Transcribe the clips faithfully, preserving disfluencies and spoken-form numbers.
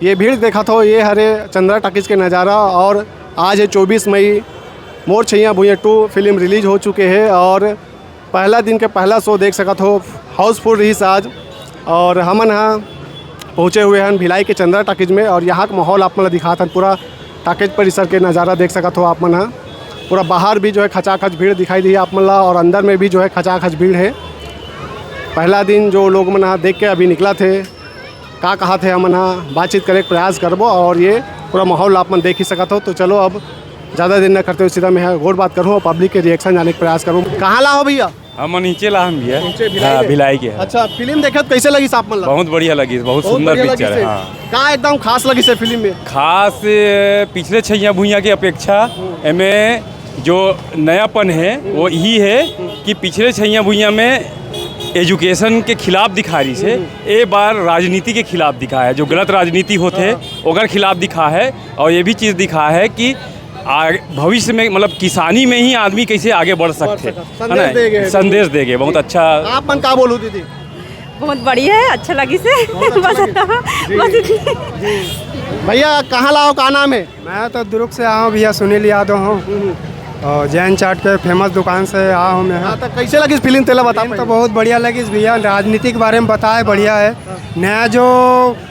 ये भीड़ देखत हो, ये हरे चंद्रा टॉकीज के नज़ारा। और आज है चौबीस मई, मोर छैया भुइयां टू फिल्म रिलीज हो चुके हे और पहला दिन के पहला शो देख सकत हो, हाउसफुल रहिस आज। और हमन ह पहुँचे हुए हन भिलाई के चंद्रा टॉकीज में और यहाँ के माहौल आप मन ल दिखात हन, पूरा टॉकीज परिसर के नज़ारा देख सकत हो आप मन ह। पूरा बाहर भी जो है खचाखच भीड़ दिखाई दी आप मन ला और अंदर में भी जो है खचाखच भीड़ है। पहला दिन जो लोग मन ह देख के अभी निकलत हे, का कहत हे, हमन ह बातचीत करे के प्रयास करबो और ये पूरा माहौल आप मन देख ही सकत हो। तो चलो, अब ज़्यादा देर न करते हुए सीधा मैं ह गोठ बात करूँ और पब्लिक के रिएक्शन जाने के प्रयास करूँ। कहाँ ला हो भैया? हम नीचे ला हम भैया। नीचे भिलाई हाँ, के? भिलाई के है। अच्छा, फिल्म देखत कैसे लगिस आप मन ला? बहुत बढ़िया लगिस, बहुत बहुत सुंदर बढ़िया पिक्चर लगिस है। है। हाँ। का एकदम खास लगिस है फिल्म में? खास, ए, पिछले छैया भुइयां की अपेक्षा एमे जो नयापन है वो यही है कि पिछले छैया भुइयां में एजुकेशन के खिलाफ दिखा रही से, ए बार राजनीति के खिलाफ दिखा है। जो गलत राजनीति होते है ओकर खिलाफ दिखा है और ये भी चीज़ दिखा है कि आ, भविष्य में मतलब किसानी में ही आदमी कैसे आगे बढ़ सकते हैं, संदेश है ना? दे गए। संदेश दे गए, बहुत अच्छा। आप मन का बोलू दीदी? बहुत बढ़िया है, अच्छा लगिस हे। बहुत अच्छा बस, लगिस। जी। बस इतनी। भैया कहाँ ला हो, का नाम है? मैं तो दुर्ग से आया हूँ भैया, सुनील यादव हूँ। हम्म। और जैन चाट के फेमस दुकान से आया हूँ मैं। हाँ, तो कैसे लगिस फिल्म, तेला बता फिल्म तो पाएंगे? बहुत बढ़िया लगिस भैया, राजनीति के बारे में बताए, बढ़िया है। हाँ। नया जो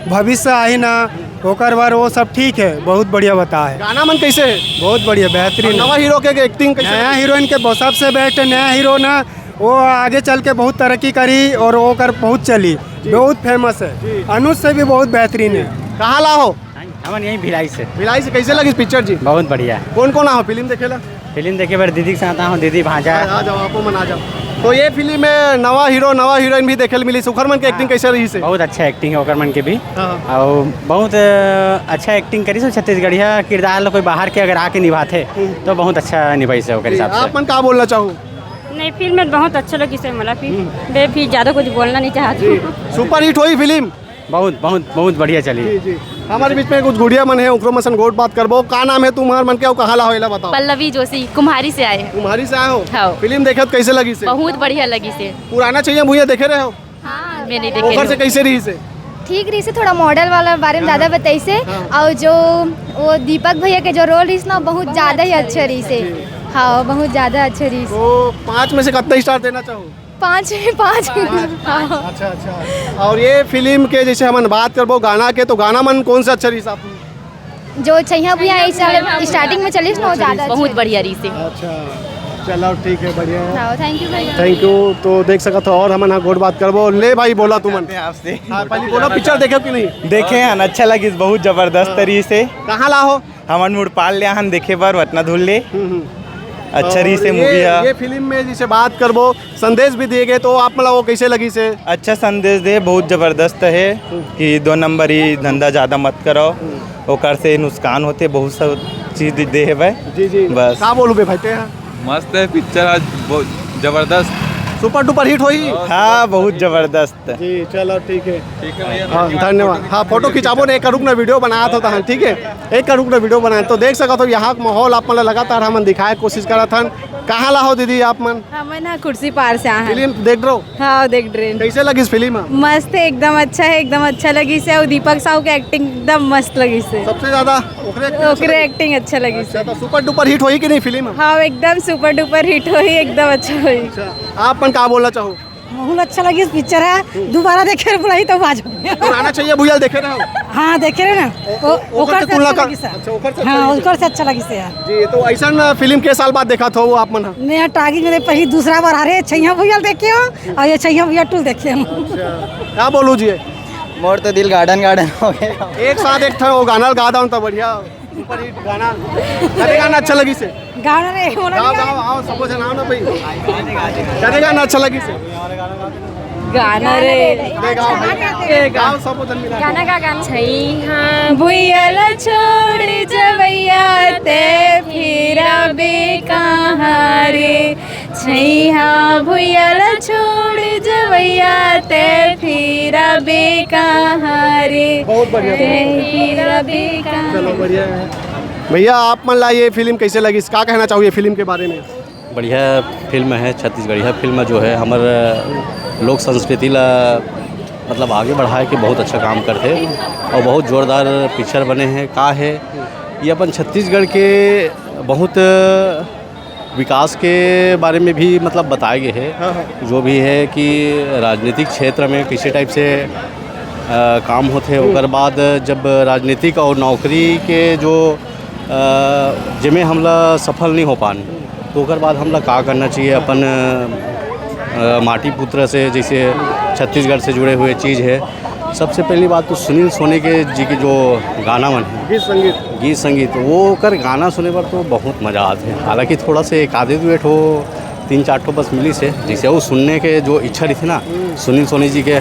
भविष्य आही ना, ओकर बर वो सब ठीक है, बहुत बढ़िया बताए। गाना मन कैसे है? बहुत बढ़िया, बेहतरीन। नवा हीरो के एक्टिंग कैसे नया लगिस? हीरोइन के बहुत, सबसे बेस्ट है नया हीरो ना, वो आगे चल के बहुत तरक्की करी और ओकर बहुत चली, बहुत फेमस है। जी। अनुज से भी बहुत बेहतरीन है। कहाँ ला हो? हमन यहीं भिलाई से। भिलाई से। कैसे लगिस पिक्चर जी? बहुत बढ़िया। कौन कौन आहो फिल्म देखे ला? फिल्म देखे बर दीदी के साथ आहो, दीदी भांजा। आ, आ जाओ, आपो मन आ जाओ। तो ये फिल्म में नवा हीरो, नवा हीरोइन भी देखे ल मिली। सुखर मन के एक्टिंग हाँ। कैसे रहिस हे? बहुत अच्छा एक्टिंग है ओकर मन के भी। हाँ। और बहुत, अ, अच्छा एक्टिंग करिस हे छत्तीसगढ़िया किरदार ला कोई बाहर के अगर आके निभाथे हम्म। तो बहुत अच्छा निभाइस हे ओकर जी, हिसाब से। आप मन का बोलना चाहो? नहीं, फिल्म में बहुत अच्छा लगिस हे मोला फिर। हम्म। बे फिर ज़्यादा कुछ बोलना नहीं चाहती जी। हूँ। सुपरहिट होई फिल्म? बहुत, बहुत, बहुत बढ़िया चली। जी, जी। हमारे बीच में कुछ गुड़िया मन है, उनकरो मन सन गोठ बात करबो। का नाम है तुम्हार मन के, अउ कहाँ ला हो, एला बताओ। पल्लवी जोशी, कुम्हारी से आए हैं। कुम्हारी से आए हो? हाँ। फिल्म देखत कैसे लगिस हे? बहुत बढ़िया लगिस हे। पुराना छैया भुइयां देखे रहे हो? हाँ, मैं नहीं देखे ओकर से हूँ। कैसे रहिस हे? ठीक रहिस हे, थोड़ा मॉडल वाला बारे में हाँ। ज़्यादा बताइस हे। हाँ। और जो वो दीपक भैया के जो रोल रहिस ना, बहुत बहुत ज़्यादा ही अच्छा अच्छा रहिस हे। जी। हाँ, बहुत ज़्यादा अच्छा रहिस। तो पाँच में से कितना स्टार देना चाहो? पाँच में पाँच। पाँच। हाँ। अच्छा, अच्छा। और ये फिल्म के जैसे हमन बात करबो गाना के, तो गाना मन कौन सा अच्छा रहिस आप? जो छैया भुइयां इस साल स्टार्टिंग में चलिस ना, वो ज़्यादा अच्छा बहुत है। बढ़िया रहिस हे। अच्छा, चलो ठीक है, बढ़िया है। हाँ, थैंक यू भैया। Thank you. तो देख सकत हो और हमन ह गोठ बात करबो। ले भाई, बोला तुमन। आपसे। हाँ, पहले बोला, पिक्चर देखे कि नहीं? देखे हन, अच्छा लगिस, बहुत जबरदस्त हाँ। रहिस हे। कहाँ ला हो? हमन मुड़पाल ले आहन देखे बर वतना धुर ले। हम्म, हम्म। अच्छा और रहिस हे ये, मूवी ह। ये फिल्म में जैसे बात करबो, संदेश भी दिए गए, तो आप मतलब वो कैसे लगिस हे? अच्छा संदेश दे, बहुत जबरदस्त है हम्म। कि दो नंबरी धंधा ज़्यादा मत करो, हम्म। ओकर से नुकसान होथे, बहुत सब चीज़ दे, दे हेवय। जी, जी। बस। का बोलू बे भाई, ते ह? मस्त है पिक्चर, आज बहुत जबरदस्त। सुपर डुपर हिट होई? हाँ, बहुत जबरदस्त। जी, चलो ठीक है। ठीक है भैया, हाँ, धन्यवाद। हाँ, फोटो खिंचाबो ने, एक रुक ना, वीडियो बनात होता हन, ठीक है? एक रुक ना, वीडियो बनात। तो देख सकत हो, यहाँ के माहौल आप मन ल लगातार हमन दिखाए के कोशिश करत हन। कहाँ ला हो दीदी आप मन? हमन ह कुर्सी पार से आए हन। फिल्म देख रहे हो? हाँ, देख रहे हैं। कैसे लगिस फिल्म? मस्त है, एकदम अच्छा है, एकदम अच्छा लगिस हे। और दीपक साहू के एक्टिंग एकदम मस्त लगिस हे। सबसे ज्यादा ओकरे acting अच्छा ओकरे लगिस? एक्टिंग अच्छा लगिस अच्छा, हे। तो सुपर डुपर हिट होई कि नहीं फिल्म? हाँ, एकदम सुपर डुपर हिट होई, एकदम अच्छा होई। अच्छा, आप मन का बोलना चाहो? बहुत अच्छा लगिस पिक्चर ह, दोबारा देखे बर बुलाई तो आ जाओ। पुराना छैया भुइयां ल देखे रहे हो? हाँ, देखे रहे ना। ओ-, ओ-, ओकर ओकर से तुलना अच्छा का? लगिस हे। अच्छा, ओकर से अच्छा हाँ, लगिस हे। ओकर से अच्छा लगिस हे यार। जी, तो ऐसन फिल्म के साल बाद देखत हो आप मन ह? मैं टॉकीज में पहली दूसरा बार आ रहे छैया भुइयां ल देखे हो और ये छैया भुइयां टू देखे हो। अच्छा, का बोलू जी? मोर तो दिल गार्डन गार्डन हो गया। एक साथ एक ठो वो गाना गा दो तो बढ़िया। सुपरहिट गाना। कते गाना अच्छा लगिस हे? गाना रे, वो गाओ, गाओ, आओ, सबो झन आओ ना भाई। कते गाना अच्छा लगिस हे? गाना रे। ले गाओ भाई। ले गाओ। गाओ, सबो झन मिला के। गाना का गाना? छैया भुइयां ला छोड़ जवैया ते फिर आबे कहाँ रे। छैया भुइयां ला छोड़ जवैया ते फिर आबे कहाँ रे। बहुत बढ़िया। ते फिर आबे कहाँ चलो, बढ़िया है। भैया, आप मन ला ये फिल्म कैसे लगिस? का कहना चाहो फिल्म के बारे में? बढ़िया फिल्म है, छत्तीसगढ़िया फिल्म जो है, हमर लोक संस्कृति ला मतलब आगे बढ़ाए के बहुत अच्छा काम करथे और बहुत जोरदार पिक्चर बने हे। का हे, ये अपन छत्तीसगढ़ के बहुत विकास के बारे में भी मतलब बताए गए हे। हाँ, हाँ। जो भी हे कि राजनीतिक क्षेत्र में किसी टाइप से अ, काम होथे, ओकर बाद जब राजनीतिक और नौकरी के जो अ, जेमे हमला सफल नहीं हो पान, तो ओकर बाद हमला का करना चाहिए अपन अ, माटी पुत्र से, जैसे छत्तीसगढ़ से जुड़े हुए चीज़ है। सबसे पहली बात तो सुनील सोनी के जी के जो गाना मन है, गीत संगीत। गीत संगीत, वो ओकर गाना सुने पर तो बहुत मज़ा आते हैं। हालांकि थोड़ा से एक आधे दुएट हो, तीन चार ठो बस मिली से, जैसे वो सुनने के जो इच्छा रही थी ना सुनील सोनी जी के,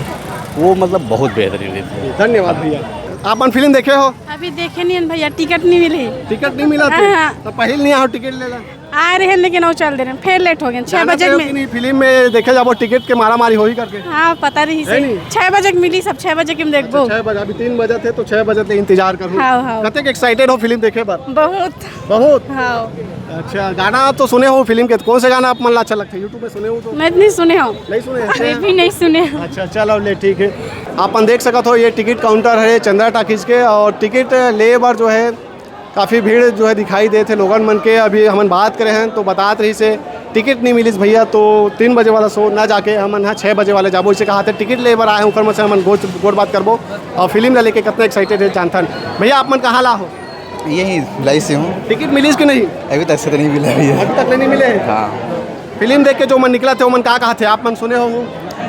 वो मतलब बहुत बेहतरीन रही थी। धन्यवाद भैया। आप मन फिल्म देखे हो? अभी देखे नहीं हन भैया, टिकट नहीं मिली। टिकट नहीं मिला हाँ, थे? हाँ। तो पहिल नहीं आओ टिकट लेला। आ रहे हैं लेकिन वो चल दे रहे हैं, फिर लेट हो गए, छह जाना बजे चाहिए में। कि नहीं, फिल्म में देखे जाबो टिकट के मारा मारी होही करके। हाँ, पता रही है से। नहीं? छह बजे के मिली सब, छह बजे के हम देखबो। अच्छा, छह बजे, अभी तीन बजे थे तो छह बजे तक इंतजार करूँ। हाँ, हाँ। कतेक एक्साइटेड हो फिल्म देखे बर? बहुत। बहुत? हाँ। अच्छा, गाना तो सुने हो फिल्म के, कौन से गाना आप मन ला अच्छा लगता है? YouTube में सुने हो तो? मैं नहीं सुने हूँ। नहीं सुने हैं? अभी भी नहीं सुने हूँ। अच्छा, चलो ले, ठीक है। आप मन देख सकत हो, ये टिकट काउंटर है चंद्रा टॉकीज के, और टिकट ले बर जो है काफ़ी भीड़ जो है दिखाई देत हे लोगन मन के। अभी हमन बात करे हैं तो बतात रही से टिकट नहीं मिलिस भैया, तो तीन बजे वाला शो ना जाके हमन हा छः बजे वाले जाबो, इसे कहा थे। टिकट ले बर आए हैं, ओकर मन से हमन गोठ गोठ बात करबो और फिल्म ला लेके कितना एक्साइटेड है जानथन। भैया आप मन कहाँ ला हो? यहीं भिलाई से हूँ। टिकट मिलिस कि नहीं? अभी तक से तो नहीं मिला भैया। अभी तक नहीं मिले? हाँ। फिल्म देख के जो मन निकला थे, वो मन का कहा थे, आप मन सुने हो?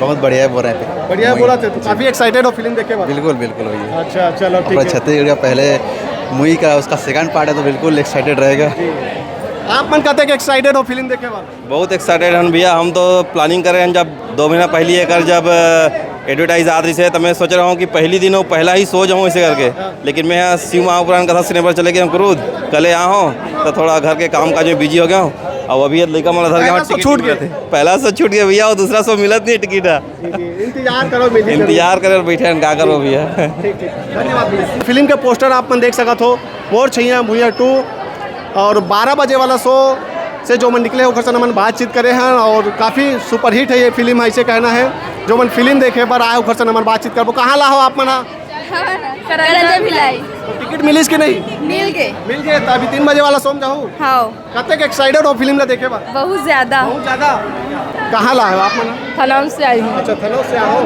बहुत बढ़िया बोल रहे थे। बढ़िया बोला थे, तो काफ़ी एक्साइटेड हो फिल्म देखे बर? बिल्कुल, बिल्कुल भैया। अच्छा, चलो, ठीक अपना है। छत्तीसगढ़ का पहले मूवी का उसका सेकंड पार्ट है, तो बिल्कुल एक्साइटेड रहेगा। आप मन कतेक एक्साइटेड हो फिल्म देखे बर? बहुत एक्साइटेड हन भैया। हम तो प्लानिंग करे हन, जब दो महीना पहले एकर जब एडवर्टाइज आत रही से, तो मैं सोच रहा हूँ कि पहली दिन वो पहला ही शो जाऊँ ऐसे करके। लेकिन मैं यहाँ शिव महापुराण कथा सिनेमा चले गया हूँ खुद, कल यहाँ हूँ तो थोड़ा घर के काम काज में बिजी हो गया हूँ। अब अभी लड़का मन धर के पहला हमारा शो टिकट छूट नहीं गया। मिलत है। पहला शो छूट गया भैया, और दूसरा शो मिलत नहीं टिकट है। जी, जी, इंतजार करो, मिली जरूर। इंतजार करे, बैठे हैं, का करो भैया। ठीक, ठीक, धन्यवाद भैया। फिल्म के पोस्टर आप मन देख सकत हो, मोर छैया भुइया टू, और बारह बजे वाला शो से जो मन निकले ओखर से हमन बातचीत करे हैं, और काफ़ी सुपरहिट है ये फिल्म, ऐसे कहना है। जो मन फिल्म देखे बर आए ओखर से हमन बातचीत करबो। कहाँ ला हो आप मन हा? करंजा भिलाई। तो टिकट मिलिस कि नहीं? मिल गए। मिल गए, तो अभी तीन बजे वाला शो में जाहू? हाँ। कतेक एक्साइटेड हो फिल्म ला देखे बर? बहुत ज्यादा। बहुत ज्यादा। कहाँ ला हो आप मन? थनौल से आई हूँ। अच्छा, थनौल से आओ।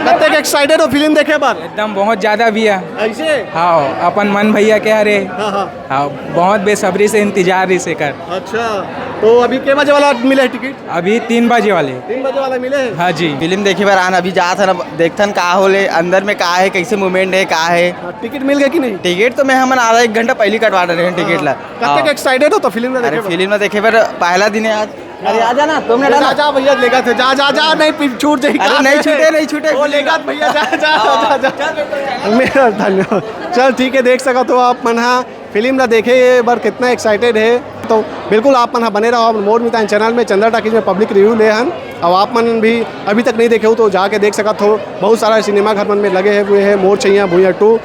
कतेक एक्साइटेड हो फिल्म देखे बर? एकदम बहुत ज्यादा भैया। ऐसे? हाँ, अपन मन भैया के हरे। हाँ, हाँ। हाँ, बहुत बेसब्री से इंतजार रही से कर। अच्छा, तो अभी के बजे वाला मिले है टिकट? अभी तीन बजे वाले। तीन बजे वाला मिले है? हाँ जी। फिल्म देखे बर आन, अभी जात हन, अब देखथन का होले, अंदर में का है, कैसे मूवमेंट है, का है। हाँ, टिकट मिल गया कि नहीं? टिकट तो मैं हमन आधा एक घंटा पहले कटवा रहे हैं टिकट ला। कतेक हाँ। एक्साइटेड हो तो फिल्म ला अरे देखे बर? फिल्म ला देखे बर पहला दिन है आज। अरे आ जाना, तुमने जा, डाला। जा भैया, लेगा थे, जा, जा, जा, नहीं, पी-, छूट जाएगी। अरे नहीं छूटे, नहीं छूटे। वो लेगा भैया, जा, जा, जा, जा, जा। मेरा धन्यवाद। चल ठीक है, देख सकत हो आप मन हा फिल्म ला देखे बर कितना एक्साइटेड है। तो बिल्कुल आप मन हा बने रहो मोर मितान चैनल में, चंद्रा टॉकीज में पब्लिक रिव्यू ले हन। अब आप मन भी अभी तक नहीं देखे हो तो जाके देख सकत हो, बहुत सारा सिनेमा घर मन में लगे हुए हैं मोर छैया भुइया टू।